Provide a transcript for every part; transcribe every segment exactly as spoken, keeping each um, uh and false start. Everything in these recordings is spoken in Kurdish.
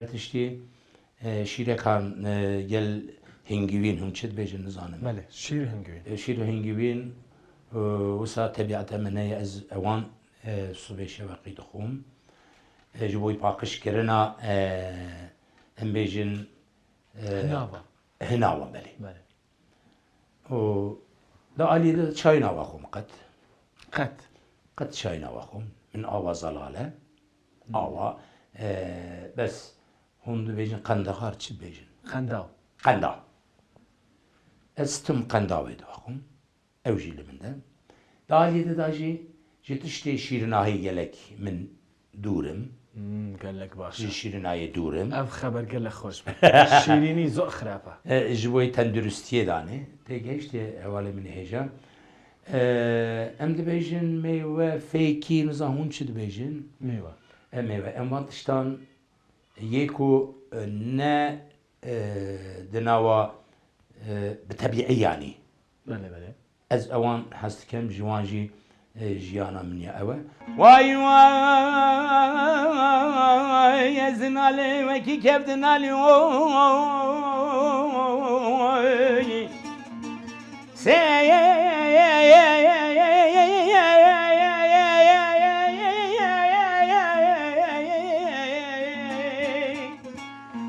Tiştî, e, şîrekan, e, gel hingivîn hûn çi dibêjin nizanim. Belê, şîr hingivîn. E, şîr hingivîn, e, wisa tebiata min heye ez ewan, e, sibê şeveqî dixwim. E, ji bo paqijkirina, e, em bêjin, e, Hinava. Hinava, belê. Belê. Û di alî de çayna vaxwim qet. Qet. Qet çayna vaxwim. Min ava zelal e. Hmm. Ava, e, bes hûn dibêjin qendexar çi dibêjin? Qendaw. Qendaw. Ez tim qendawê divaxwim. Ew jî li min de. Di alî de da jî ji tiştê şîrinahî gelek min dûr im. Hmm, gelek baş e. Ji şîrinayê dûr im. Ev xeber gelek xweş bû. Şîrînî zor xirab e. E, ji bo tenduristiyê danê. Tê gehiştê hevalê min ê hêja. E, em dibêjin meywe, fêkî, niza hûn çi dibêjin? Meywe. E, meywe. Em van tiştan yê ku, e, ne, e, di nava, e, bi tebîî yanî. Belê, belê. Ez ewan hez dikim, ji wan jî, e, jiyana min ya ew e. Way way, ez nalê wekî kev dinalî, oy. Sey,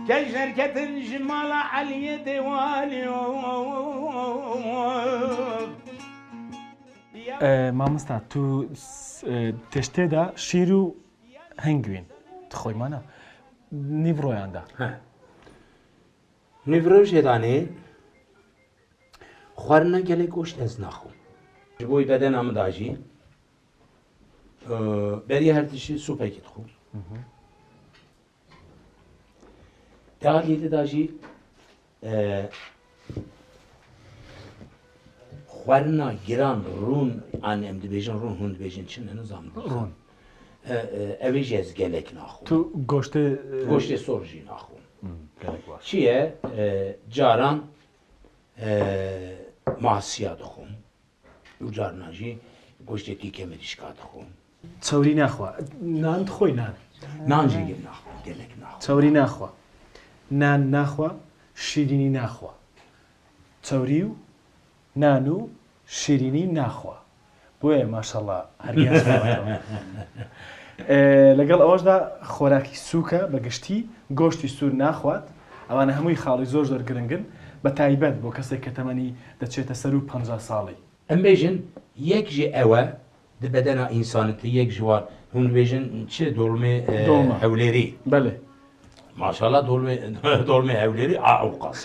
kej derketin ji mala Eliyê Dêwalî, oy. E, mamosta, tu s-, e, tiştê de şîr û hingivîn dixwî, mana nîvroyan de. He. Nîvro jê danê xwarina gelek goşt ez naxwim. Ji bo bedena min da jî, e, beriya her tiştî supekî dixwim. Hı hı. Di alî de da jî, e, xwarina giran, rûn, an em dibêjin rûn, hûn dibêjin çi ne, nizanim. Rûn. E, e, ew ê jî ez gelek naxwim. Tu goştê, e, Goştê sor jî naxwim. Hmm, gelek baş. Çi ye? E, caran, e, masiya dixwim. Û carna jî goştê tîke mirîşka dixwim. Çewrî naxwe. Nan dixwî, nan? Nan jî gel naxwim, gelek naxwim. Çewrî naxwe. Nan naxwe, şîrînî naxwe. Çewrî û nan û şîrînî naxwe. Boye maşallah, herkes. E, لەگەڵ ئەوەشدا خۆراکی سووکە بە گشتی، گۆشتی سوور ناخوات. ئەوانە هەمووی خاڵی زۆر زۆر گرنگن، بە تایبەت بۆ کەسێک کە تەمەنی دەچێتە سەر و پەنجا ساڵی. Em bêjin, yek ji ew e, di bedena însanê de yek ji wan, hûn dibêjin çi, dolmê, e, Dolma. Hewlêrî. Belê. Maşallah, dolmê, dolmê Hewlêrî a ewqas.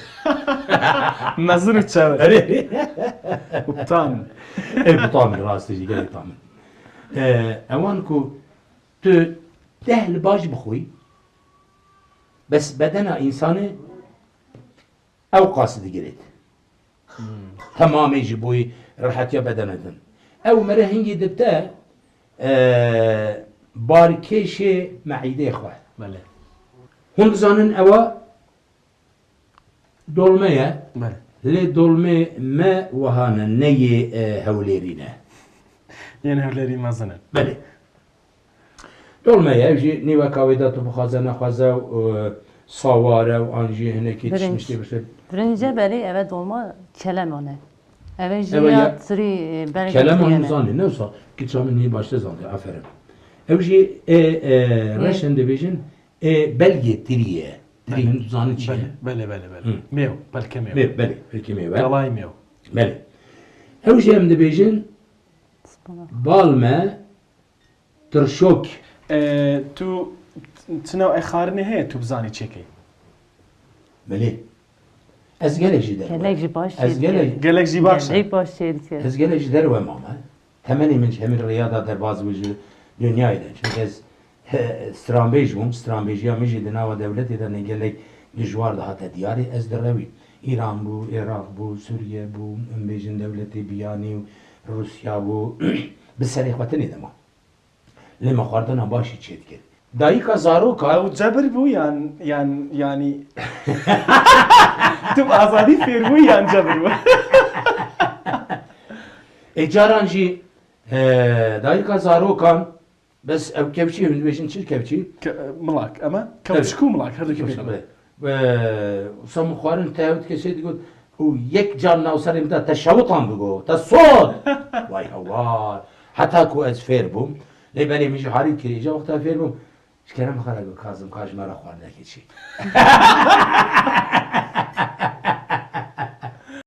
Mezin û çewt. Erê. Û tam. Ê, bi tam, rastî jî gelek tam. E, ewan ku tu deh li baş bixwî, bes bedena însanê ewqas digirêt. Hmm. Temamê ji bo rehetiya bedena din. Ew mere hingî dibte, e, barkêşê meîdê xwe. Belê. Hûn dizanin ewa dolme ye. Belê. Lê dolmê me wiha ne, ne yê, e, Hewlêrî ne. Yên Hewlêrî mezin in. Belê. Dolme ye, ew jî nîveka wê de tu bixwaze nexwaze û, e, sawar e û an jî hinekî Birinc. Tiştê bişte. Birince belê, eve dolma kelema ne. Eve jî Eve ya ya tirî, e, belgê Kelema tirî hûn ne. Zanî, ne wisa? Kiça min nî başte zanî, aferin. Ew jî, e, e, Ne? Reşên dibêjin, e, belgê tirî ye. Tirî Belê. Hûn zanî çi ye? Belê, belê, belê, belê. Hı. Mêw, belke mêw. Mêw, belê, belkê mêw e. Qalay mêw. Belê. Ew jî em dibêjin, Spana. Bal me, Tirşok. E, tu t-, çi nav e xarinê heye, tu bizanî çêkey? Belê. Ez gelek jî derwe. Gelek jî baş Ez çêdike. Gelek Gelek jî baş e. Gelek baş çêdike. Ez gelek jî derwe mame. Temenê min ji hemî rêya da derbaz bû ji dinyayê de. Çunke ez, he, stranbêj bûm. Stranbêjiya min jî di nava dewletê de ne gelek dijwar dihate diyarê. Ez direwî. Îran bû, Iraq bû, Sûriye bû, em bêjin dewletê biyanî û Rûsya bû. Bi serê xwe tenê de ma. Lê me xwardina baş jî çêdikir. Dayika zaroka Ew cebir bû yan, yan, yanî tu bi azadî fêr bûyî yan cebir bû? Ê caran jî, e, dayika zarokan Bes ev kevçî, hûn dibêjin çi kevçî? Ke- Milak, ema kevçik û milak her dikî pêk. Wisa min xwarin te ew dikê şey digot û yek can nav serê min de te şewitan digot, te sot. Vay hewar. Heta ku ez fêr bûm. Lê belê min jî harî kirî, îca wexta fêr bûm. Ji kerem xwe re got Kazim, ka ji me re xwarinekê çî.